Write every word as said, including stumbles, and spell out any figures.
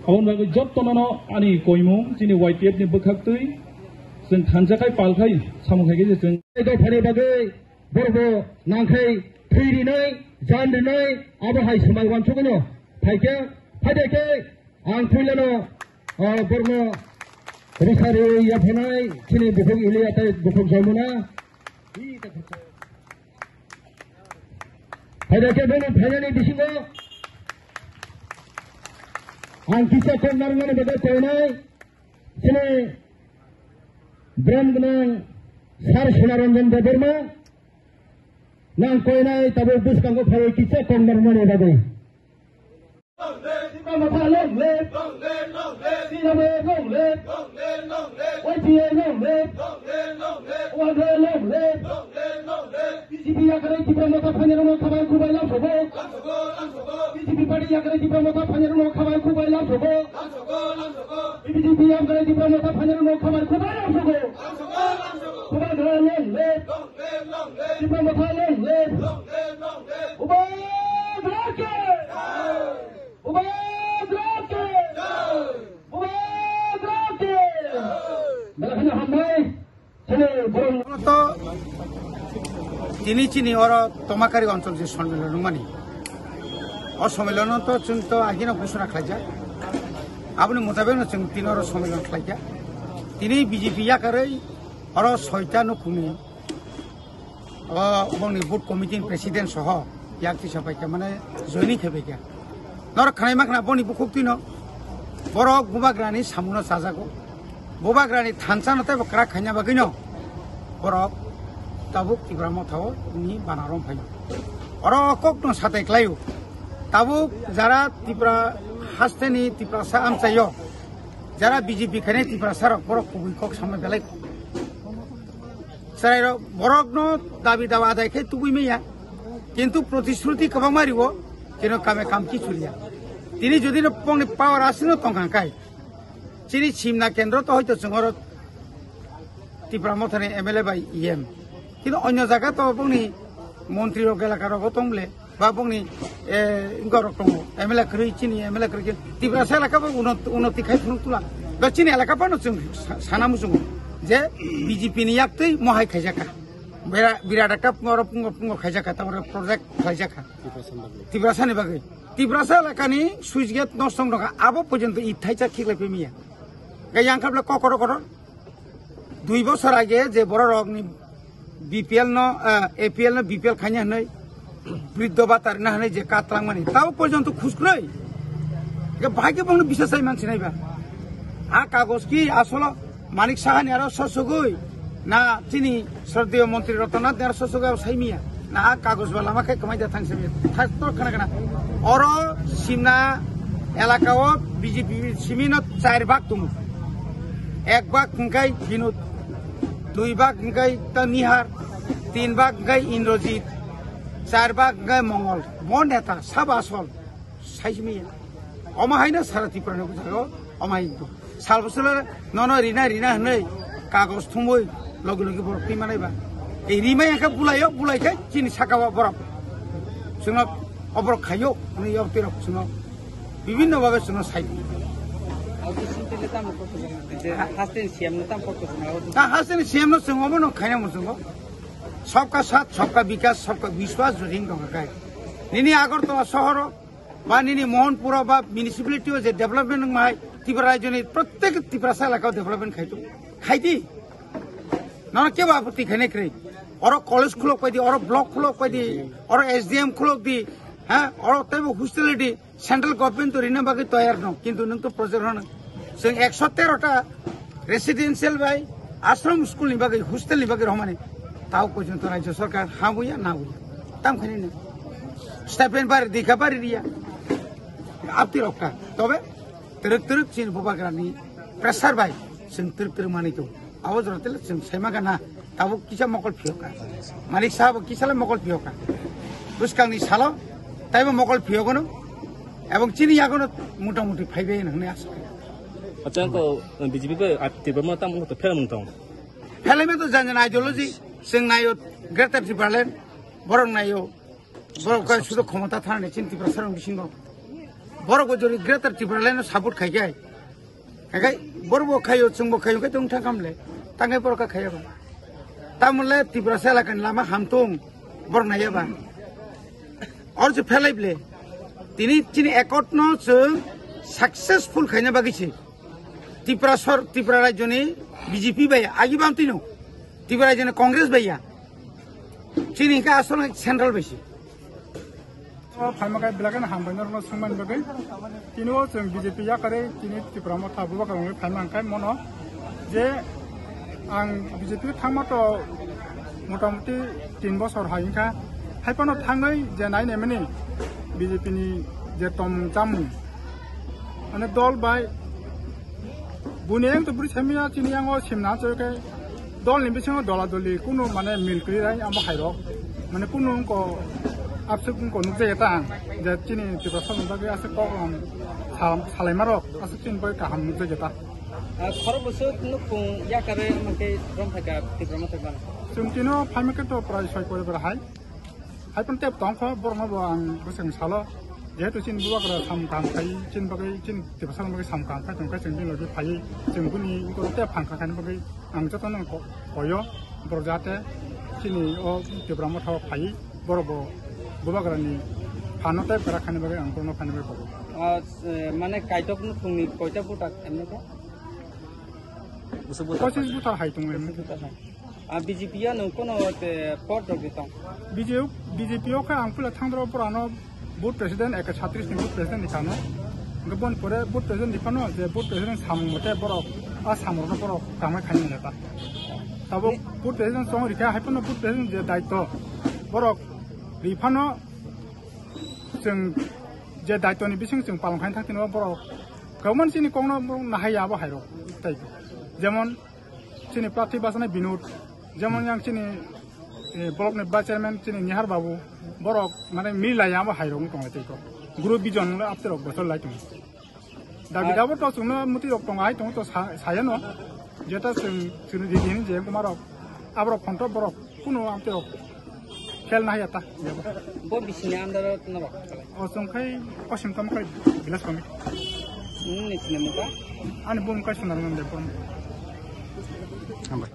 Aboni bagwi jottono ani koimung chini Y T F ni bwkhaktwi chwng thansa khai pal khai samung khai khe chwng. Dophani bagwi borbo nangkhai thwi rinai, jan rinai, abo hai swmai uansukno phaikhe, phaide khe ang puilano, o, borno risa rwi yaphanai chini bukhuk Iliya tei bukhuk Jamuna. Phaida khe bini phainani bisingo ang kisa kok narwknani bagwi koinai chini brom gwnang Sir Sonaranjan Debbarma nang koinai tabuk bwskango phaiwi kisa kok narwknani bagwi. Tipra Motha long live! Long live, long live! T W F long live! Long live, long live! Y T A long live! Long live, long live! One Rail long live! Long live, long live! B J P yakarwi Tipra Motha phainairokno khabai khubai lamsogo! Lamsogo, lamsogo! B J P party yakarwi Tipra Motha phainairokno khabai khubai lamsogo! Lamsogo, lamsogo! B J P yakarwi Tipra Motha phainairokno khabai khubai lamsogo! Lamsogo, lamsogo! One Rail long live! Long live, long live! Tipra Motha long live! Long live, long live! Bubagra ki! Jai! Bubagra ki! Jai! Bubagra ki! Jai! Belai kheno hambai. Chini borok to tini chini oro Tomakari onchol je sonmilon wngmani. O sonmilon to chwng to agino ghosona khlaijak. Aboni mutabek no chwng tini oro sonmilon khlaijak. Tini B J P yakarwi oro soita nukhungni o bongni booth committee ni president soho yak tisa paikha, mane joining khe paikha. Norok khnaima khna boni bukhuk twino borok bubagrani samuno chajago. Bubagrani thansa no teibo kwrak khaina bagwino borok tabuk Tipra Mothao ni banarom phaio. Oro kokno satai klaio. Tabuk jara Tipra hasteni Tiprasa amchaio, jara B J P khainai Tiprasa rok borok kubui kok samna belai. Chwrairok borokno dabi dawa adai khe tubui maya, kintu protishruti kwbangma riwo, kino kame kam kichuriya. Tini jodi no bongni power asino tongkha kai, chini simna kendro to hoito chwng oro Tipra Mothani M L A bai E M, kintu onyo jaga to bongni montri rok elaka rogo tongle, ba bongni, eh, wngkha rok tongo, M L A kwrwi, chini M L A kwrwi khe Tiprasa elaka bo uno-, unoti khai phunuk tula. Ba chini elaka phano chwng sa-, sana muchungo je B J P ni yaktwi mohai khaijakha. Bira-, birat ekta pungo oro pungo pungo khaijakha, tamore project khaijakha. Tiprasa ni bagwi. Tiprasa elakani switch gate nosto wngkha, abo porjonto ithaisa khiklai pemiya. Ga yang kable kokoro koro. Dui bosor age je bororokni B P L no, eh, A P L no B P L khaina hwnwi, briddo bata rina hwnwi je katlangmani, tabo porjonto khuskroi. Bahai khe bongno bisa sai mansinai ba. A kagoj ki asolo Manik Sahani aro sosogoi na chini sroddheyo montri Ratan Nath ni aro sosogoi abo saimiya. Na a kagoj ba lama khe kwmai da thang simi. Thak tor khana khana. Oro simna elaka o B J P simi no char bak tongo. Ek bak hwnkhe Binod, dui bak hwnkhe ta Nihar, tin bak hwnkhe Indrajit, char bak hwnkhe Mongol. Bo neta sabo asol. Saisimiya. Omo haino sara Tripura ni bwskango omo hai wngkha. Sal bwswk nono rina rina hwnwi kagoj thumwi logi logi borok twi manai ba. Ei rimai hwnkhe bulaio, bulai khe chini saka o borok chwngno oborok khaio hwnwi yok twi rok chwngno bibinno babe chwngno sai. Auto sintile tamo kok je hasteni C M no tamo kok je. Ta hasteni C M no chwng omo no khaina muchungo. Sabka sath, sabka bikas, sabka biswas jodi wngkha kai. Nini Agartala sohoro ba nini Mohanpuro ba municipality o je development wngmai, Tripura rajyoni prottek Tiprasa elaka o development khaito. Khaidi. Nono kebo apatti khainai kwrwi. Oro college khulok paidi, oro block khulok paidi, oro S D M khulok di, ha, oro teibo hostel di, central government to rina bagwi toyar no, kintu nwng to project hono. Chwng ekso tero ta residential bai ashram school ni bagwi, hostel ni bagwi romani. Tao porjonto rajya sarkar ha buya na buya. Tam khani ne. Stipend bari dikha bari riya. Apti rokka. Tobe twrwk twrwk chini bubagrani pressure bai chwng twrwk twrwk manwi tongo. Abo jora tele chwng saima gana tabuk kisa mokol phiyoka. Malik sahabo kisa le mokol phiyoka. Bwskangni salo taibo mokol phiyogono. Ebong chini yagono mota moti phaibai hwnwi asa. Acha ko B J P bai Tipra Motha tamo to phela mung tong. Phelaime to jan jan ideology, chwng nayo Greater Tipraland, borok nayo, borok kai sudo khomota thani chini Tiprasa rok bisingo. Borok bo jori Greater Tipraland no support khai khai. Khai khai borok bo khaio, chwng bo khaio, khai tong thang kam le. Tang khai borok kha khaiya ba. Tamole Tripura sela kan lama ham tong borok naiya ba. Or je phelai ble. Tini chini accord no chwng successful khaina bagwi se. Tripura sor, Tripura rajyoni B J P bai agi bam tino. Tripura rajyoni Congress bai ya. Chini ka asol central bai se. O phaima khe belai kheno hambai norokno swngmani bagwi. Tini o chwng B J P yakarwi tini Tipra Motha bubagra wngwi phaima hwnkhe mono je ang B J P thangma to motamoti tin bosor hai wngkha. Hai phano thangwi je nai naimani B J P ni je tongmung chamung, mane dol bai Buni ang to bwrwi samiya chini yango simna choi khe dol ni bisingo dola doli kunu mane mil kwrwi rai amo hai rok. Mane kunu wngko absuk wngko nukjageta ang je chini Tiprasa ni bagwi aswk kok lam salam salaima rok aswk chini bagwi kaham nukjageta. Ah, khorok bwswk nukhung yakarwi omo khe romphai kha Tipra Motha bang. Chwng tino phaima khe to prai soi pore pore hai. Hai phano tep tong kho, borokno bo ang bwswk salo. Jehetu chini bubagra sam kaham khai, chini bagwi, chini Tiprasa ni bagwi sam kaham khai tong khe chwng bini logi phaiwi chwng bini wngkoro tep phan kha khaini bagwi ang jotono ko-, koyo. Borok jahate chini o Tipra Motha o phaiwi borok bo bubagra ni phano tep kara khaini bagwi ang borokno phaini bagwi kobo. Ah, eh, mane Kaitor nukhungni koita voter emne khe? Pochis voter hai tongo emne. Ah, B J P ya nwng kono, eh, pot rok di tong? B J P, B J P o khe ang puila thangdro borano board president, eke chhatris ni board president ni kano. Hingke bon pore board president ni phano je board president samung mote borok, a samung no borok kamai khaini neta. Tabo board president song rikha hai phano board president je daityo borok ri phano chwng je daityo ni bising chwng palong khaini thang tino borok. Kaumani chini kokno borok nahai ya bo hai rok. Tai jemon chini prarthi bachana Binod, jemon yang chini, eh, block ni vice chairman chini Nihar Babu, borok mane mili lai ya bo hai rok wng tong lai tei ko. Group vision le apte rok bosol lai tong. Dabi dabo to chwngno muti rok tong hai tong to sa-, saya no. Jeta chwng chini di din je kuma rok. Aborok phonto borok kuno amte rok khel na haya ta. Bo bisini andaro norok. O chwng khai kosim kam khai bilas kami. Nini sini muka? Ani bum kai sunar ngam de pon. Hambai.